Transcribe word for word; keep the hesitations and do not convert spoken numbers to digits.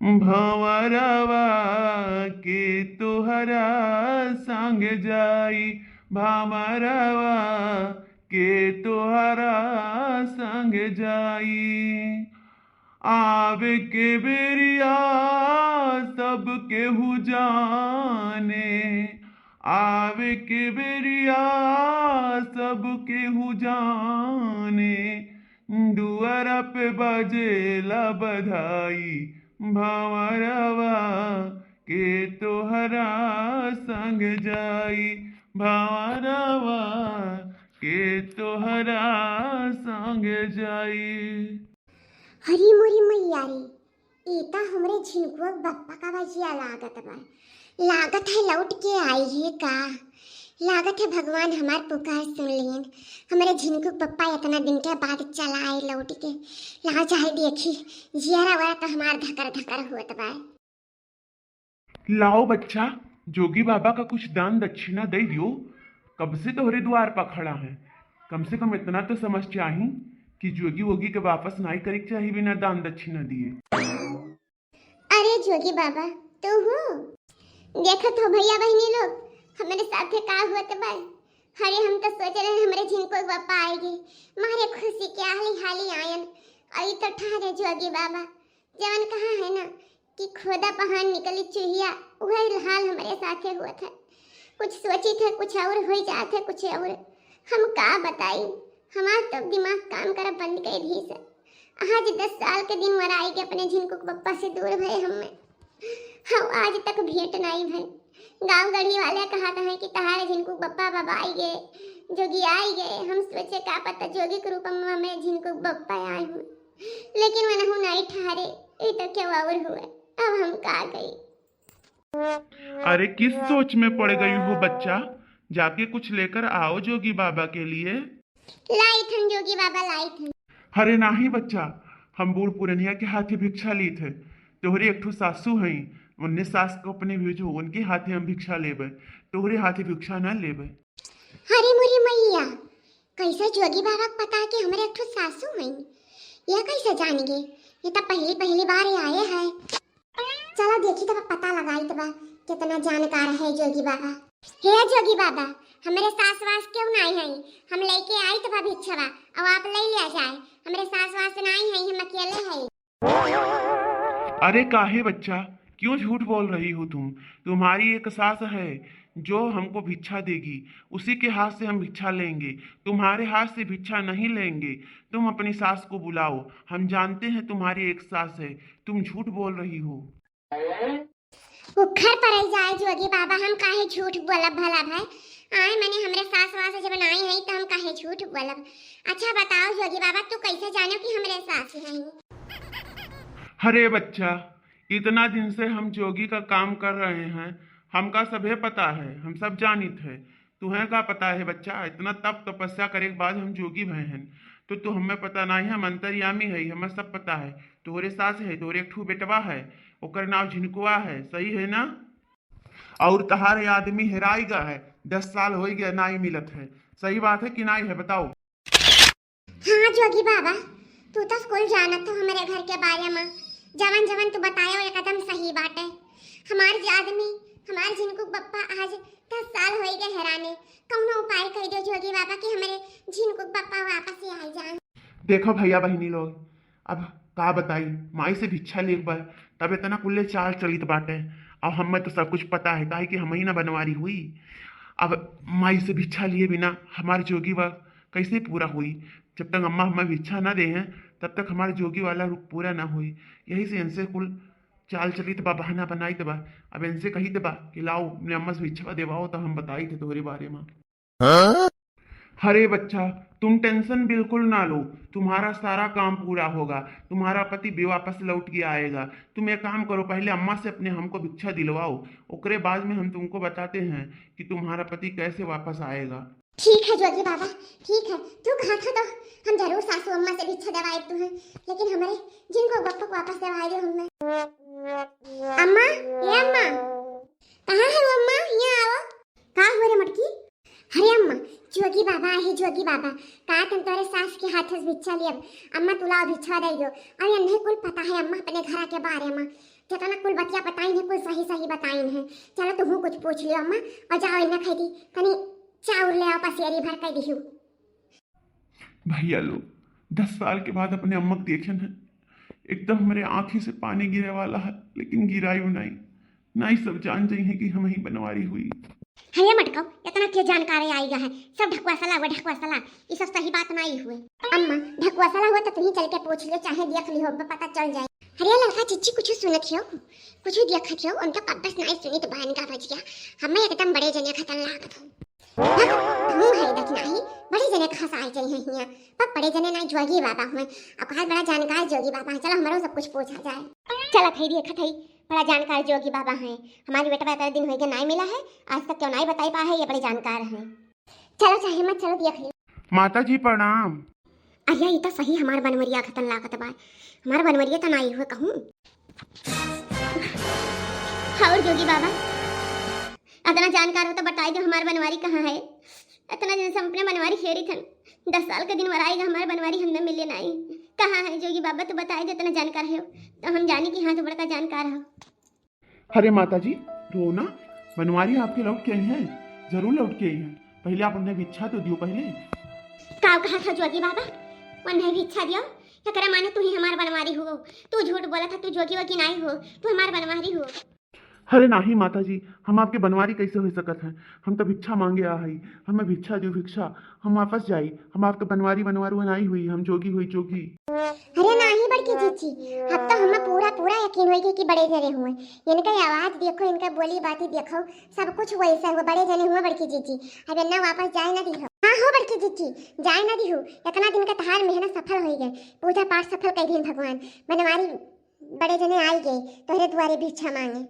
भंवरवा के तोहरा संग जाई, भंवरवा के तोहरा संग जाई। आवे के बेरिया सब केहू जाने, आवे के बेरिया सब केहू जाने, दुआरा पे बजेला बधाई, भंवरवा के तोहरा संग जाई, भंवरवा के तोहरा संग जाई। हरी मोरी मैया रे, ई त हमरे झिनकुआ के बप्पा का बजिया लागत बा। लागत है लौट के आई है का? लागत है भगवान हमार पुकार सुन लिहन। हमरे झिनकू के बप्पा इतना दिन के बाद चला आए लौट के। लाओ चाहे देखी, जियरा वरा तो हमार धकर धकर होत बा। लाओ बच्चा, जोगी बाबा का कुछ दान दक्षिणा दे दियो। कब से तोहरे द्वार पर खड़ा है, कम से कम इतना तो समझ चाही कि जोगी वोगी के वापस नाई करे के चाही बिना दान दक्षिणा दिए। अरे जोगी बाबा, तू हो? देखत हो भैया बहिनी लोग, हमरे साथे का हुआ त बा। अरे हम तो सोच रहे हमरे झिनको के बप्पा आएगी, मारे खुशी के हाली हाली आयन। अई तो ठहरे जोगी बाबा, जवन कहा है ना कि खोदा पहाड़ निकली चूहिया, वही हाल हमरे साथे हुआ था। कुछ सोची थे कुछ और हो जात है कुछ और। हम का बताई, हमार तो दिमाग काम करब बंद कर दी से। आज दस साल के दिन वराई के अपने झिनकू के बप्पा से दूर भए हमें। हम आज तक भेंट नाई भए। गांव गढ़ी वाले कहत हैं कि तहारे झिनकू के बप्पा बाबा आई गए, जोगी आई गए। हम सोचे का पता जोगी के रूप में हमें झिनकू के बप्पा आए हुए, लेकिन वनहु नाई ठहरे। ई तो क्यों और हुए, अब हम का गई। अरे किस सोच में पड़ गई हो बच्चा, जाके कुछ लेकर आओ जोगी बाबा के लिए। लाई थन जोगी बाबा, लाई थन। अरे नाही बच्चा, हम बूढ़ पुरनिया के हाथे भिक्षा ली थे। तोहरे एक ठो सासू हई, उन्ने सास को अपने भेजो, उनके हाथे हम भिक्षा लेबे, तोहरे हाथे भिक्षा ना लेबे। अरे मोरी मैया, कैसे जोगी बाबा के पता है कि हमरे एक ठो सासू हई? यह कैसे जान गए? ये तो पहली पहली बार ही आए हैं। चलो देखी तब पता लगाई तब कितना जानकार है जोगी बाबा। हे जोगी बाबा, हमरे सास वास क्यों नाई है? हम लेके आई तब भिक्षवा, अब आप ले लिया जाए। हमरे सास वास नाई है, हम अकेले हैं। अरे काहे बच्चा, क्यों झूठ बोल रही हो तुम? तुम्हारी एक सास है जो हमको भिक्षा देगी, उसी के हाथ से हम भिक्षा लेंगे, तुम्हारे हाथ से भिक्षा नहीं लेंगे। तुम अपनी सास को बुलाओ, हम जानते हैं तुम्हारी एक सास है, तुम झूठ बोल रही हो। उखर पड़ै जाए जोगी बाबा, हम काहे झूठ बोलब भला भाई? आए मने हमरे सास वास जब नाई है तो हम काहे झूठ बोलब? अच्छा बताओ जोगी बाबा, तू कैसे जानो कि हमरे सास है? अरे बच्चा, इतना दिन से हम जोगी का काम कर रहे हैं, हमका सभे पता है, हम सब जानित है। तुहें का पता है बच्चा, इतना तप तपस्या करे के बाद हम जोगी भए हैं, तो तू हमें पता नहीं है, हम अंतर्यामी है, हमें सब पता है। तोहरे सास है, तोहरे एक ठू बेटवा है, ओकर नाव झिनकुआ है, सही है ना? और तहारे आदमी हेराई गा है, दस साल हो गया नाई मिलत है, सही बात है कि नाई है, बताओ। हाँ जोगी बाबा, तू तो कुल जानत हो हमरे घर के बारे में। जवन जवन तू बतायो एकदम सही बाटे। हमार जे आदमी, हमार झिनकू बप्पा आज दस साल होई गए हेराने। कौनो उपाय कर दो जोगी बाबा कि हमरे झिनकू बप्पा वापस ही आ जाए। देखो भैया बहिनी लोग, अब का बताई, माई से भिक्षा लेके बा, तब इतना कुल्ले चाल चलित बाटे। अब हमें तो सब कुछ पता है, काहे कि हम ही ना बनवारी हुई। अब माई से भिक्षा लिए बिना हमार जोगी बा कैसे पूरा हुई? जब तक अम्मा हमें भिक्षा ना दे हैं, तब तक हमार जोगी वाला रूप पूरा ना हुई। यही से इनसे कुल चाल चलित बा, बहाना बनाइत बा। अब इनसे कहित बा कि लाओ, अपने अम्मा से भिक्षा देवाओ, तो हम बताई थे तोहरे बारे में। अरे बच्चा, तुम टेंशन बिल्कुल ना लो, तुम्हारा सारा काम पूरा होगा, तुम्हारा पति भी वापस लौट के आएगा। तुम एक काम करो, पहले अम्मा से अपने हमको भिक्षा दिलवाओ, ओकरे बाद में हम तुमको बताते हैं कि तुम्हारा पति कैसे वापस आएगा। ठीक है जोगी बाबा, ठीक है, तू कहा था तो हम जरूर सासू अम्मा से भिक्षा दवाए तू हैं, लेकिन हमारे झिनको बप्पा को वापस दवाए दो हमें। अम्मा, ये अम्मा, कहाँ है वो अम्मा? यहाँ आओ। का हुआ रे मटकी? अरे अम्मा, जोगी बाबा आहे, जोगी बाबा, का तुम तोरे सास के हाथ से भिक्षा लियब? अम्मा तुला भिक्षा दे दो। अरे अन्हे कुल पता है अम्मा अपने घरा के बारे में। जेतना कुल बतिया बताइन है, कुल सही सही बताइन है। चलो तुहू कुछ पूछ लियो अम्मा, और जाओ इन्हें खाई दी तनी चाउर ले आओ, पसेरी भर कर दिहू। भैया लोग, दस साल के बाद अपने अम्मा के देखेन है, एकदम हमरे आँखी से पानी गिरे वाला है, लेकिन गिरायु नाई, नाई सब जान जइहैं कि हमहीं बनवारी हुई। हे मटकऊ, इतना के जानकारी आई गा है, सब ढकुआ सला हुआ, ढकुआ सला, ये सब सही बात नाई हुए। अम्मा, ढकुआ सला हुआ तो तुहीं चल के पूछ लियो, चाहे देख लियो, अब पता चल जाए। अरे लड़का चिच्ची कुछ सुनत हियो, कुछ देखत हियो, उनका कब्बस नाई सुनित बहन का बजिया, हमें एकदम बड़े जने खतन लागत हो। हूँ है दखनाही, बड़े जने खस आए जइहैं हियाँ। पर बड़े जने ना जोगी बाबा हुए, अब कहा बड़ा जानकार जोगी बाबा है। चलो हमरो सब कुछ पूछा जाए। चलत है देखत है, बड़ा जानकार जोगी बाबा हैं। हमारी बेटवा इतना दिन होइगे नाई मिला है, आज तक क्यों नाई बताई पा है, ये बड़े जानकार हैं। चलो चाहे मत चलो देख ली। माता जी प्रणाम। अरे ई तो सही हमार बनवरिया खतन लागत बा, हमार बनवरिया तो नाई हुए कहूँ। और जोगी बाबा, इतना जानकार हो तो बताई दो हमार बनवारी कहाँ है? इतना दिन से हम अपने बनवारी हेरी थन, दस साल के दिन वराई गा हमार बनवारी हमने मिले नाई। कहाँ है जोगी बाबा, तू बताई दे, इतना जानकार है तो हम जानी कि हाँ तू बड़का जानकार हो। अरे माता जी, रो ना, बनवारी आपके लौट के आई हैं, जरूर लौट के आई हैं। पहले आप उन्हें भिक्षा तो दियो पहले। का कहा था जोगी बाबा, उन्हें भिक्षा दियो? एकरा माने तू ही हमार बनवारी हो, तू झूठ बोला था, तू जोगी वोगी नाई हो, तू हमार बनवारी हो। अरे नाही माता जी, हम आपके बनवारी कैसे हो सकत हैं? हम तो भिक्षा मांगे आ हई, हमें भिक्षा दियो, भिक्षा। हम वापस जाई, हम आपके बनवारी बनवारू नाई हुई, हम जोगी हुई जोगी। अरे नाही बड़की जीजी, अब तो हमें पूरा पूरा यकीन होई कि बड़े जने हुए। इनका आवाज देखो, इनका बोली बाती देखो, सब कुछ वैसे हुए, बड़े जने हुए बड़की जीजी। अब इन्ना वापस जाए ना दिहो। हाँ हो बड़की जीजी, जाए ना दिहो। इतना दिन का तहार मेहनत सफल होई गए, पूजा पाठ सफल कर दिन भगवान। बनवारी बड़े जने आई गए तोहरे दुआरे भिक्षा मांगे।